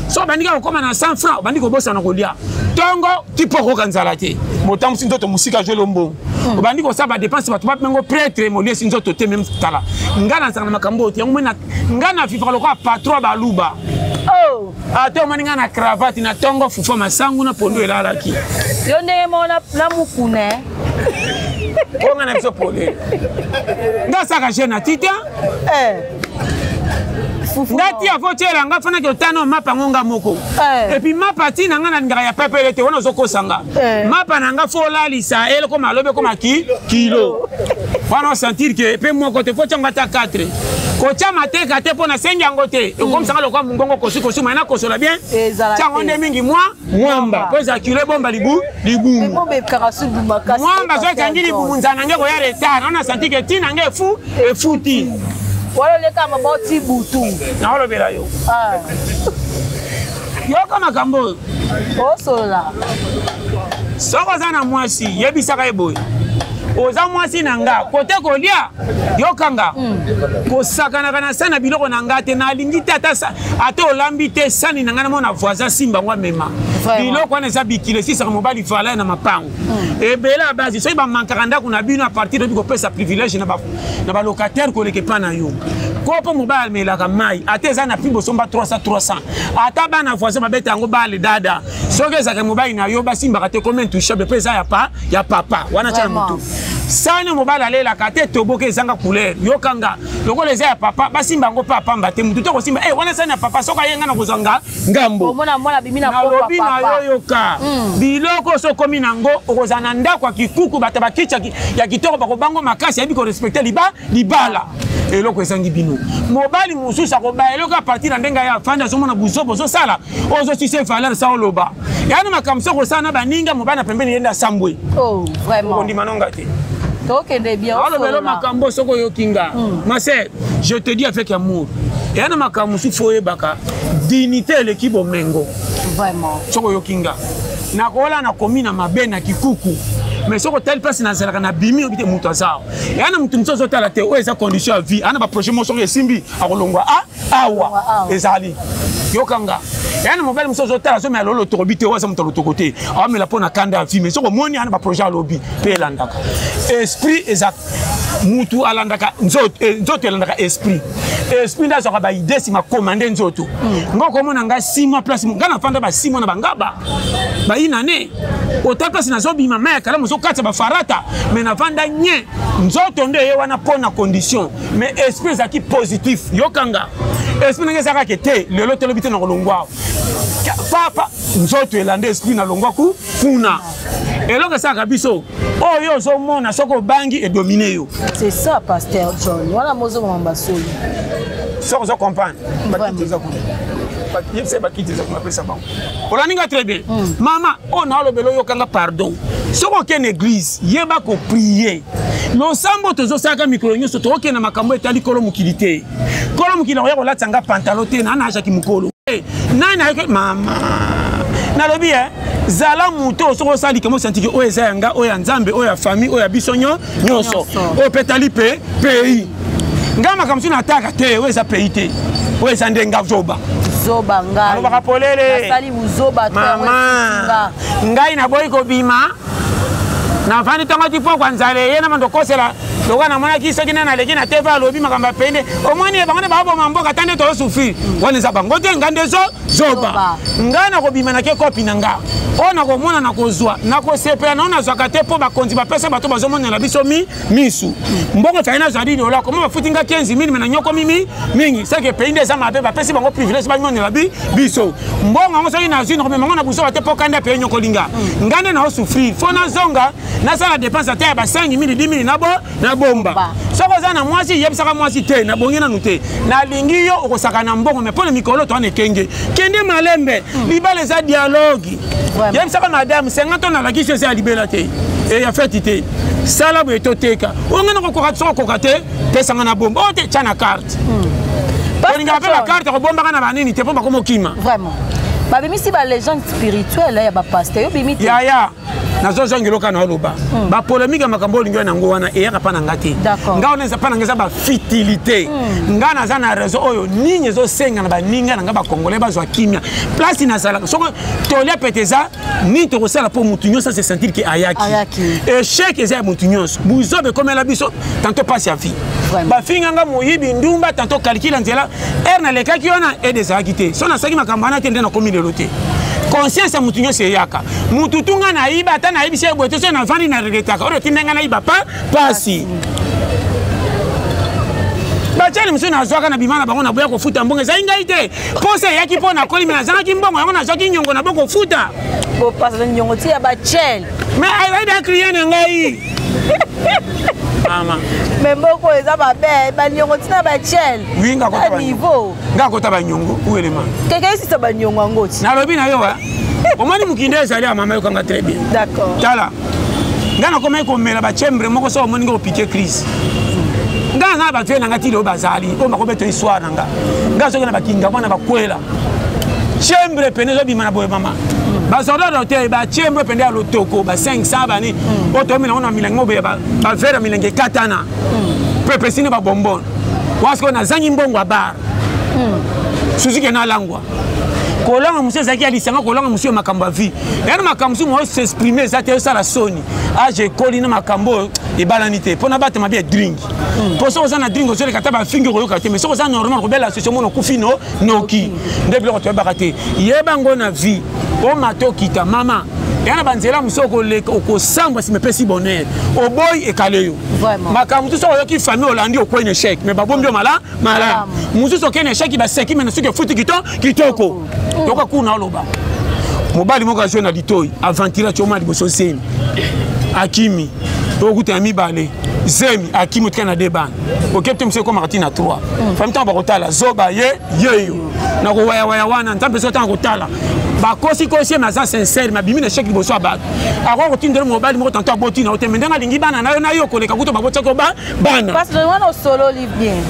so obandi kaka kokóma na 100 franc obandi kobosana kolia ntongo ti mpo okoka nzala te botambusi nzoto mosika azweli mbongo hmm. obandi kosala badepense bato bapengo pretre moliesi nzoto te meme tala ngai nazalaka na makambo oyo te yango moi ngai na vivaka lokola patron baluba oh. Oh. Ata omoni ngai na cravate na tongo fufu masangu na pondu elalaki. Yo ndenge moko na mukuna. Eh. Oyo ngai na biso polele. Nga asaka jeune atita. Eh. Nga ti afo tiela nga fanaki otano mapa ngo nga moko. Eh. Et puis mapa ti na nga nalingaka ya pepele te wana ozokosa nga. Eh. Mapa na nga fo olalisa eloko malobi ekoma ki kilo. Wana osentir ke pe moko te fo tiango ata 4. Kotya mateka te mpo nasengi yango te ekomisanga lokola mongongo kosikosi mai nakosola bien Ezala tiango te. nde mingi mwa mwamba mpo ezala kilo ebomba libu libumu Ebomba sudu makasi. mwamba soki ekangi libumu nzala na nge koya retard wana santi ke ntina nge efu efuti Wala oleka mama oti butu. naolobela yo Ah. Yoka makambo oyo. Osolola. Soki oza na mwasi, yebisaka ye boye. Oza mwasi na nga, kote kolia, yoka nga. Kosakanaka na sani na biloko na nga te, nalingi te ata ata olambi te sani na nga namona voisin simba ngo amema. Biloko wana eza bikilo esisaka mobali valeur na mapango. Ebele ya basi soki bamankaka ndako na bino a partir oyebi kopesa privilège na ba na ba locataire koleka epa na yo. Kopo mobali amelaka mai ata eza na prix bosomba 300 300 ata bana voisin babeta yango bale dada soki ezalaka mobali na yo basimbaka te comme intouchable mpe eza ya pa ya papa wana tya na motu sani mobali alelaka te toboka ezanga couleur yokanga lokola eza ya papa basimba yango mpe apamba te motu te kosimba e wana sani ya papa soki aye nga na kozwa nga ngambo nalobi na yo yoka biloko oso okomi na yango okozala na ndako ya kikuku bato bakiti ya kitoko bakobango makasi ayebi korespecte liba libala eloko ezangi bino mobali mosusu akobaya eloko apartir na ndenge aye afandi azomona buzoba ozosala ozosise valeur sa oloba yana makambo soki osala na baninga mobali na pembeni ye nde asambwe Oh, vraiment. okondima nonga te Tokende bien. alobelo osolola. makambo soki oyoki nga ma sœur, je te dis avec amour, eya na makambo mosusu fo oyebaka dignité eleki bomengo. Vraiment. Soki oyoki nga nakola nakomi na mabe na kikuku, mais soki otali place nazalaka na bimi oyebi te moto aza awa. Eya na moto mosusu azotala te oyo eza condition ya vie, ana baprojet moko soki esimbi akolongwa a awa awa. Ezali yoka nga, eya na mobali mosusu azotala azomela lolo lotoko te, oyo aza moto ya lotoko te, aomela mpo na kanda ya vie, mais soki omoni ana baprojet alobi mpe elandaka esprit eza mutu alandaka nzoto, nzoto elandaka esprit, esprit nde azwaka baide nsima komande nzoto. Nga okomona nga 6 mois place nga nafanda ba 6 mois na bangaba bayina ne ota place nazobima mai ya kalamu ozokatisa bafarata, mais navanda nye nzoto nde eye wana mpo na condition, mais esprit ezalaki positif. Yokanga esprit ndenge ezalaka ke te lelo tolobi te na kolongwa papa nzoto elanda esprit na longwa ku kuna eloko esalaka biso oyo ozomona soki obangi edomine yo. C'est ça, pasteur John. Wana mozomama basolo. Soki ozo comprendre, bakiti eza kuna, yebisa bakiti eza kuna, apesa bango. Olandi nga très bien, mama oyo naolobela, oyokanga pardon. Soki okende église, yeba koprier losambo tozosalaka mikolo nyonso, tokokende makambo etali kolo mokili te. Kolo mokili akoya kolatisa nga pantalon te na naazaki mokolo nani ayoki mama nalobi e zala moto soki osala likambo scientifique oyo eza ya nga, oyo ya Nzambe, oyo ya famille, oyo ya biso nyonso, oyo mpe etali mpe pays. Nga makambo mosusu nataka te, oyo eza pays te, oyo eza nde nga zoba. Zoba ngai. Alobaka polele. Nasali buzoba to yango mama efuti. Ngai naboyi kobima, navandi ntongo ti pokwa, nzala eye na bando kosela lokola namonaki soki nde naleki na TV alobi makambo ya pays nde omoni ye bango nde baboma mboka ta nde tozosouffrir wana eza bango te, nga nde zoba. Zoba. Ngai nakobima nake kopi na nga oyo nakomona nakozwa nakosepela nao nazwaka te mpo bakonzi bapesa bato bazomonela biso mi misu mbongo efai nazwa dini ola koma bafuti nga 15 mille me nanyokomi mi mingi seke pays nde eza mabe, bapesi bango privilège bamonela biso mbongo yango. Soki nazwi nakomema ngo na busoba te mpo kanda pays nyokolinga nga nde naosouffrir, fo nazonga nasala dépense ata ya ba 5 mille 10 mille nabo nabomba. Soki oza na mwasi, yebisaka mwasi te nabongi nanu te, nalingi yo okosaka na mbongo me mpo na mikolo to wana ekenge kende malembe. Libala eza dialogue. Yebisaka madame 50 to nalakisi eza ya libela te e ya feti te, sala boye toteka oyo ngai nakokoka. Soki okoka te, pesanga na bomba oyo te, tya na carte. Olingaka mpe bacarte kobombaka na banini te mpo bakoma okima. Vraiment. Babimisi balégende spirituelle ya bapasteur, yo bimi te. Yaya. Nazozonga eloko na oloba. Ba polémique ya makambo olingi oyo nango wana eyaka mpa na nga te. Nga wana eza mpa na nga, eza bafutilité. Nga naza na raison oyo nini ezosenga na baninga na nga bacongolais bazwa kimia. Place nazalaka, soko tolia pete eza nini tokosala mpo motu nyonso ase sentir ke ayaki. Échec eza ya motu nyonso. Buzobe ekomela biso tantôt, pasi ya vie. Bafinga nga moyibi, ndumba, tantôt kalikila nzela ere nalekaki wana ede ezalaki te. So nasalaki makambo wana te nde nakomi lelo te. Conscience ya motu nyonso eyaka. Motu tunga nayiba, ata nayebisi ye boye te, so navandi na regretaka oyo etinda nga nayiba pa pasi. Batiali mosusu nazwaka na bima na bango, naboya kofuta mbongo. Ezali ngai te, mposa eyaki mpo nakoli, me nazangaki mbongo yango, nazwaki nyongo na bo kofuta. Bopasa nyongo ti ya bachel. Mais azali da client na ngai, mama. Mais mboko eza mabe, banyongo ntina bachel. Oui, nga kota niveau. Nga kota banyongo uelema. Keke esisa banyongo yango ti. Nalobi na yo, omoni mokindi ezali ya mama, yokanga très bien. D'accord. Tala, nga nakomaki komela bachembre moko. So omoni nga opike crise, nga na bavie na nga ti lelo bazali oyo bakobeta histoire na nga. Nga soki na bakinga mwana bakwela chambre pene ezobima na boye, mama, bazordre te. Bachembre pende ya lotoko ba 500 bani oyo toyomela ngo na milangi mo boye, bavere ya milangi ekatana mpe epesini babombone wana. Sikoyo nazangi mbongo ya bar, suzuki nalangwa kolanga mosusu ezalaki ya lisanga, kolanga mosusu ya makambo ya vie. Yana makambo mosusu moyo s'exprime eza te, osala soni. Age ekoli na makambo oyo ebalani te mpo na batema bia drink, mpo soki oza na drink ozoleka ata bafingi okoyoka te. Mais soki oza normal, kobela sosi omona okufi no noki. Nde biloko toyebaka te. Yeba ngo na vie, omata okita, mama, ya na banzela mosusu okoleka, okosambwa, nsima epesi bonheur. Oboyi ekale yo makambo mosusu. Soki oyoki famille olandi, okwei na échec, mais babombi yo mala malamu. Mosusu okei na échec, baseki, mais na soki efuti kito kitoko. Yoka kuna oloba mobali moko azwi na litoi aventure, atioma liboso zemi, akimi. Okuta ya mibale zemi, akimi, otika na de bana. Okebi te, mosusu ekomaka ntina 3 fami. Ntango bakotala zoba ye yeyo na kowayawaya wana, Nzambe so ntango kotala bakosikosi ye, mais aza sincère, mais abimi na échec liboso ya bato. Akoki kotindela mobali moko tanto aboti na yo te, mais ndenge alingi bana na yo na yo koleka kuto babotiaki yo bana. Parce que wana osololi bien.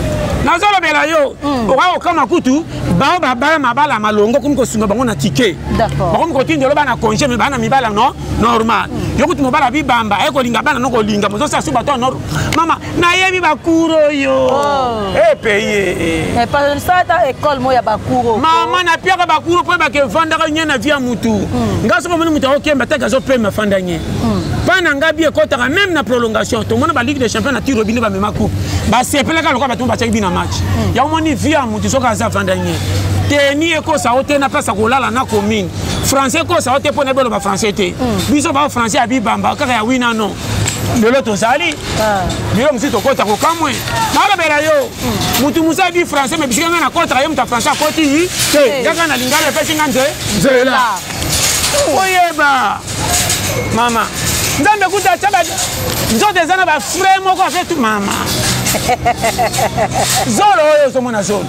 Nazolobela yo, okoki kokama kutu bao babala mabala malongo, komi kosunga bango na tike, bakomi kotindela bana congé, mais bana mibala no normal. Yo kutu mobala bibamba aye kolinga bana no kolinga mozosala su bato nor. Mama, nayebi bakuro oyo epeye. Ata école mo ya bakuro. Mama, napiaka bakuro mpo ebaka evandaka nye na vie ya mutu. Nga soki omoni mutu akokemba taki azopema, fanda nye mpa na nga bi ekɔtaka même na prolongation. Tomona baligue des champions na tiro bino bamema coupe, basepelaka lokola bato batiaki bino na match. Yango moni vie ya mutu, soki aza vanda nye teni ekosa o te na place ya kolala na commune. Français ekosa o te mpo na beloba français te. Biso bao français ya bibamba kaka ya wina no. Lelo tozali bilo mosusu tokɔta kokamwe. Nalobela yo, mutu mosu ayebi français, mais bisika ngai nakɔtaka, ye moto ya français akɔti te. Kaka na lingala epesi nga nzela. Oyeba mama, Nzambe kuta atya nzoto eza na bafrai moko afe tu. Mama, zolo oyo ozomona, zolo,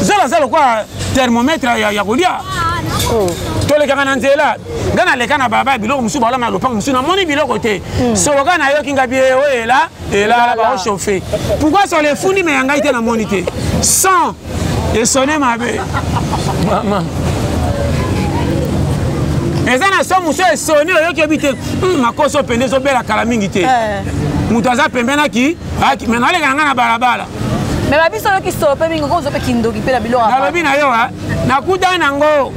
zolo aza lokola thermomètre ya kolia. Tolekaka na nzela, nga naleka na baba biloko mosusu balama ya lopango mosusu, namoni biloko te. Solo kaka nayoki nga bie oyo ela elala baochauffe. Pourquoi solo efundi me ya ngai te? Namoni te sans esone mabe. Mama, eza na so mosu esoni, oyoki oyebi te makoso pende ezobela kala mingi te. Moto aza pembeni aki me naleka na ngai na balabala. Mais babiso oyoki solo mpe mingi, okozo mpe kindoki mpe na biloko. Nalobi na yo, nakutani nango,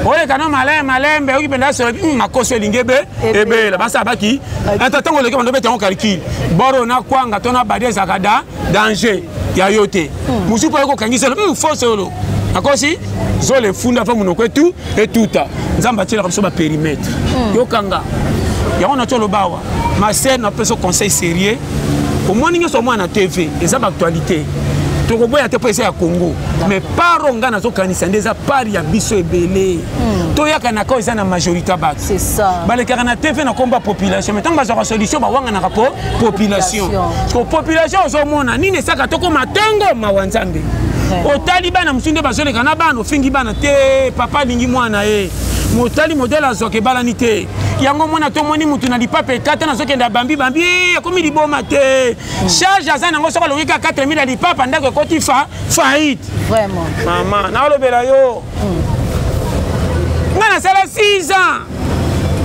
oleka no maleme malembe, oyoki mpenza solo, makoso elingi ebe ebela basala baki ata ntango oleki bando obeta yango calcul boro na kwanga to na badi ezalaka da danger ya yo te. Mosusu mpo oyoki okangi solo, fo solo nakosi zolo efunda fa monoko etu etuta. Nzambe atielaka biso bapérimètre, yokanga yango. Na ti oloba awa, ma sœur, napesa conseil sérieux. Omoni nyonso omwana na TV eza baactualité, tokoboya te mpo eza ya Congo, mais paro ngai nazokanisa nde eza part ya biso ebele. Toyaka na kao eza na majorité ya bato balekaka na TV na komba population, mais ntango bazwaka solution bawanganaka po population. Population ozomona nini esaka tokoma ntango mawa Nzambe. Otali bana mosusu nde bazoleka na bana, ofingi bana te, papa alingi mwana ye, motali modele azwaka ebalani te. Yango mwana tomoni mutu na lipapa ekata, nazokende abambi bambi, akomi liboma te. Charge aza nango, soki alongi kaka 4000 ya lipapa, ndako ekoti fa faillite. Mama, nalobela yo, nga nasala 6 ans.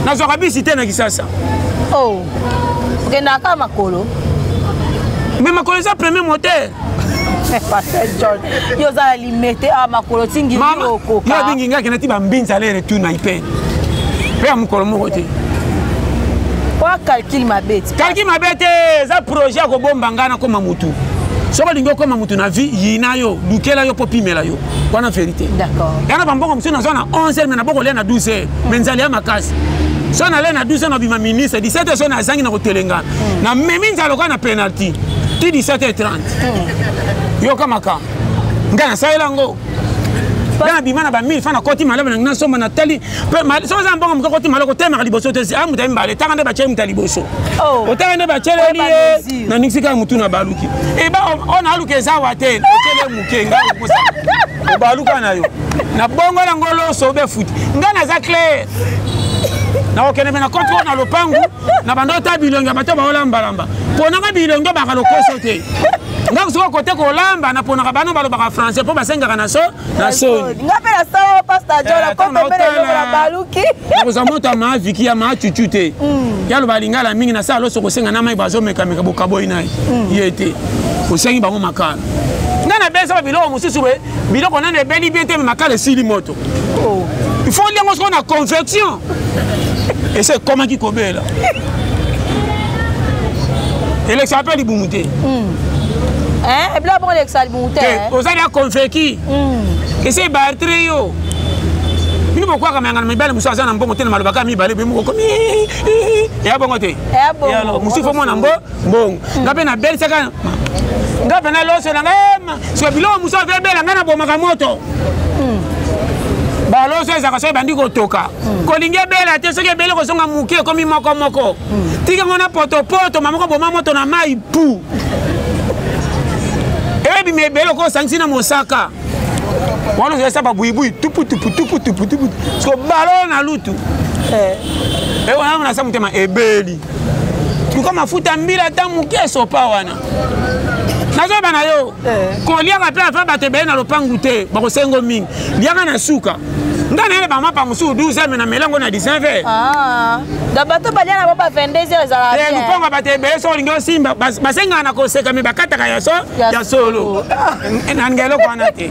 Nazwaka bisi te na Kisasa. Oh. Okendaka kaka makolo. Mais makolo eza premier moteur. Pasteur John, yo oza na limete awa makolo tingi okoka. Yo abingi ngai akenda ti bambinza aller retour na ipe. Mpe ya mokolo moko te. Kwa calcul mabe ti. Calcul mabe te, eza projet ya kobomba ngai nakoma mutu. Soki olingi okoma mutu na vie, yina yo, lukela yo mpo pimela yo. Wana vérité. D'accord. Yana bambongo mosusu nazwa na 11 heures mais naboko lia na 12 heures. Mais nzala ya makasi. So nale na 12 heures nabima ministre, 17 heures so nazangi na kotelengana. Namemi nzala lokola na penalty. Ti 17 heures 30. Yoka makambo. Ngai nasalela yango. Ngai nabima na ba 1000 francs nakoti malamu na ngai nasomba natali mpe soki oza mbongo moke okoti malamu kotemaka liboso te a moto ya mibale tanga nde batyeli moto ya liboso otanga nde batyeleli ye naningisi kaka motu na baluki eba oyo naluka eza awa te otyele moke ngai okosa obaluka na yo na bongo yango loso obe futi ngai naza claire nakokende mpe na konti oyo na lopangu na banda ota bilongi ya bato baolambalamba mponaka bilongi baka lokoso te ngai soki okote kolamba naponaka bana balobaka français mpo basengaka na so na soni nga mpe nasala pasta john akopembele eloko na baluki nakozwa moto ya maa viki ya maa cucu te hmm. ya loba lingala mingi nasala loso kosenga na mai bazomekameka bokaboyi na ye hmm. ye te osengi bango makala nga nabelisa ba biloko mosusu boye biloko nano ebeli bien te me makala esili moto oh. il faut liango sikoyo na convection ese ekomaki kobela elekisaka mpe libumu te hmm. ebila bongo elekisa libumu te oza na convaincu hmm. ese ebartre yo bino bokwaka mayanga na mibale mosusu aza na mbongo te na maloba kaka mibale boye moko komi eya bongo te mosusu fo mwana mbo mbongo hmm. nga mpe nabelisaka nga mpe naloso na ngai soki biloko mosusu avebela ngai nabomaka moto baloso ezalaka soki ebandi kotoka hmm. kolingi ebela te soki ebeli kozonga moke ekomi moko moko hmm. tika ngo na potopoto mamoko boma moto na mai pu ebima ebele oko osangisi na mosaka wana ozalisa babuibui tuputupu tuputupu tupu siko balo na lutu eh. eh, wana nasa motema ebeli luka mafuta mbila ata moke esopa wana nazoba na yo eh. koliaka mpe afa bato ebele na lopangu te bakosengo mingi liaka na suka nga nayele bamapa mosusu 12 me na melango na 19 heures ah. da bato balia na bo ba 22 heures ezalaka eh, lupango ya bato ebele soki olingi osimba basengaka na koseka me bakataka ya so ya solo nalinga eloko wana te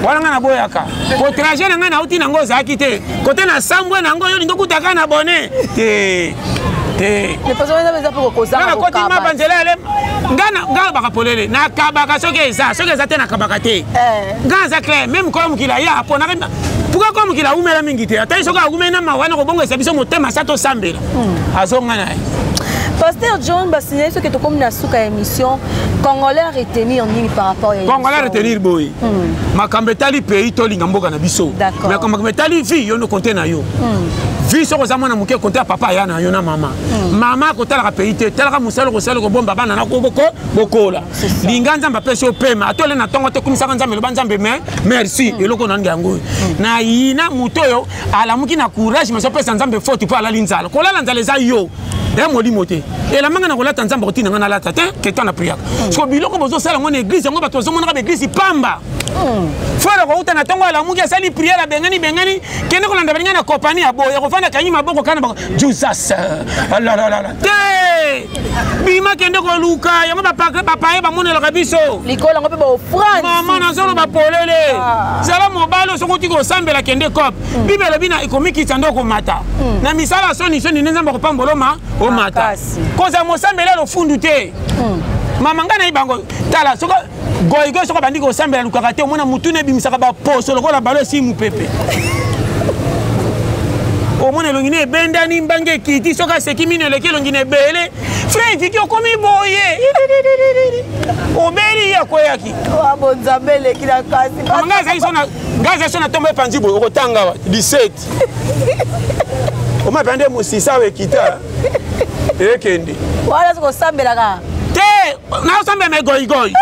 wana ngai naboyaka po trajet na ngai nauti nango ozalaki te kote na sambwe na yango yo olingi okutaka na bone te te nakoti mapa nzela yale nga nalobaka polele nakabaka soki eza soki eza te nakabaka te eh. nga aza clair meme kolo mokili aya aponaka pourquoi kolo mokili awumela mingi te atali soki awumeli na mawa wana kobongisa biso motema sa tosambela hmm. azonga na ye Pasteur John basignali soki tokomi na suka ya émission congolais retenir nini par rapport ya congolais retenir boye hmm. makambo etali pays tolinga mboka na biso makambo etali vie yo no konte na yo hmm. vie soki oza mwana moke konte ya papa aya na yo na mama hmm. mama akotalaka pays te talaka mosala okosala kobomba bana na bokola linga nzambe apesi yo pema ata ole na ntongo te kumisaka nzambe eloba nzambe me merci hmm. eloko naninga yango oyo na yina moto oyo alamuki na courage mais opesa nzambe faute mpo alali nzala kolala nzala eza yo ya molimo te elamba ngai na kolata nzambe akotinda ngai nalata te keto na priaka mm. siko biloko bozosala yango na eglise yango bato bazomonaka baeglise pamba mm. frere akouta na ntongo alamuki asali priere abengani bengani kende kolanda baninga na kompani ya boye akofanda akangi maboko kana bako jesus alalala te bima kende koluka yango bapaye bamonelaka biso likolo yango mpe baofrande mama nazoloba polele ah. zala mobali soki oti kosambela kende cope mm. bible elobi na ekomikitisa nde okomata mm. na misala ya soni soni nde nzambe akopambola oma omata kozala mosambeli ya lofundu te mm. mama ngai nayebi bango tala soki goigoi soki abandi kosambela alukaka te omona motuna ebimisaka baposo lokola balo esili mopepe omona elongi na ebendani mbanga ekiti soki aseki mino eleki elongi na ebele frère viki okomi boye obeli ye akweyaki bonzambe eleki na kasi ngai azali so ngai aza so na ntombo epanzi boye okotanga wa 17 omapea nde mosisa awa ekita ekende wana kosambelaka te nasambela me goigoi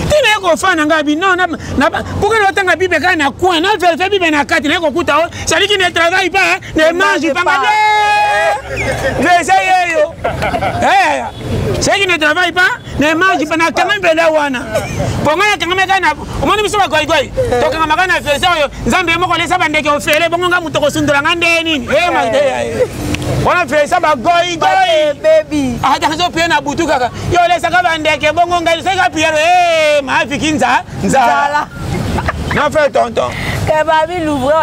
te naye kofanda ngai bi non pourquoi naotanga bible kaka na coin na verifie bible na kati naye kokuta o celui qui ne travaille pas ne mange pas nga verse yeyo eh. Celui qui ne travaille pas ne mange pas. Nakangami mpenza wana mpo ngai nakangami kaka na omoni biso bagoigoi tokangama kaka na verse oyo Nzambe ye moko alesa bandeke ofele, bongo ngai moto kosundola ngai nde nini? Wana verse bagoigoi ata azopie na butu kaka yo olesaka bandeke, bongo ngai soki prière maafiki nza nzala na frère tonton.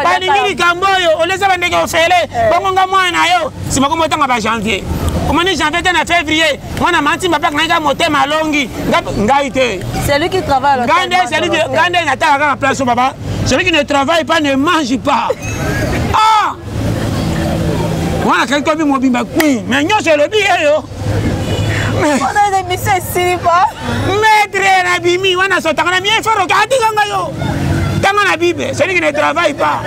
Balingi likambo oyo olesa bandeke ofele, bongo nga mwana na yo nsima komo otanga ba janvier, omoni janvier te na février mwana mantimba mpe akangaki motema alongi ngai te. Celui qui travaille. Ngai nde celui, ngai nde natala kaka place oyo baba: celui qui ne travaille pas ne mange pas. Ah, wana kangi tobi mobimba kwi, mais nyonso elobi yeyo. Émission esili pa. Maître nabimi wana sotanga na mie foroka atikanga yo tanga na Bible: celui qui ne travaille pas.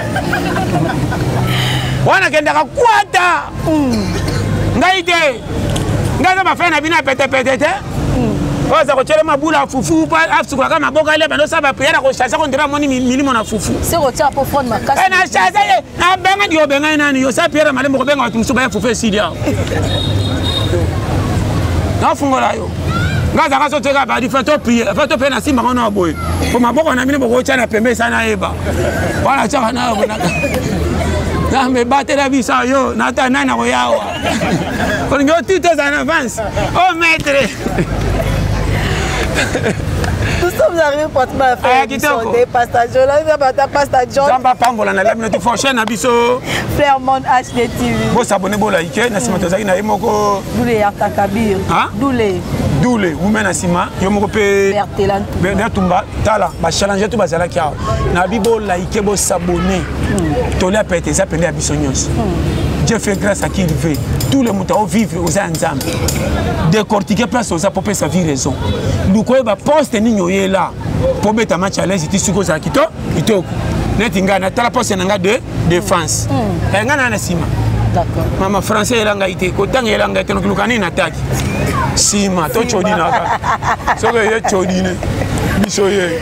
Wana kendaka kwata ngai te, ngai aza bafai na bino ya petepete te oyo aza kotyela mabula ya fufu mpo asukolaka maboko ale bando osala baprière akochasse kondira amoni milimo na fufu. Na chasse ye nabenga ndi obengai nani yo sa prière malembo kobenga bato mosusu baya fufu esili awa nafungola yo. Ngai azalaka so teka badi fa to prie, fa to prie na nsima ngo na boye po maboko na bino bokotya na pembe esa nayeba wana tyaka na Nzambe batela biso yo nata nani akoyawa olingi otite ozala na avance o maître. Nous sommes arrivés pratiquement à la fin de l'émission de Pastor John. Pastor John. Nzambe apambola na labi noti for chaîne na biso. Flairmont HD TV. Bosabone, bolike na nsima tozalaki na ye moko. Doule Yarta Kabir. Doule. Doule wume na nsima yo moko mpe Bertumba. Tala bachallenger to bazalaki awa na bi bolike, bosabone, tolia pete eza pende ya biso nyonso. Dieu fait grâce à qui il veut. Tout le moto aovivre oza ya Nzambe. Décortiquer place oza po pesa vie raison. Luka oyeba poste nini oyela po beta match à l'aise ti soki ozala kito kitoko neti ngai natala poste na ngai de défense. Ngai naa na nsima mama français eyela ngai te, kotanga eyela ngai te, nokiluka nini nataki nsima to codinaka soki eye codine biso ye.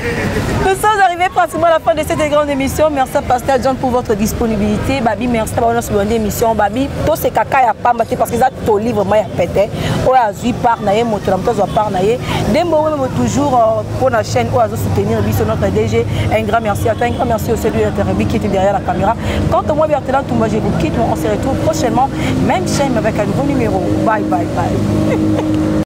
Nous sommes arrivés pratiquement à la fin de cette grande émission. Merci à Pasteur John pour votre disponibilité. Babi, merci d'avoir nous émission. Babi, tout c'est caca ya pamba parce que ça toli vraiment ya pété. Oyo azui part na ye moto na moto azwa part na ye. Dembo oyo toujours pour la chaîne oyo azo soutenir biso, notre DG. Un grand merci à toi, un grand merci au celui de qui était derrière la caméra. Quant à moi, Bertrand Toumba, je vous quitte. On se retrouve prochainement, même chaîne avec un nouveau numéro. Bye bye bye.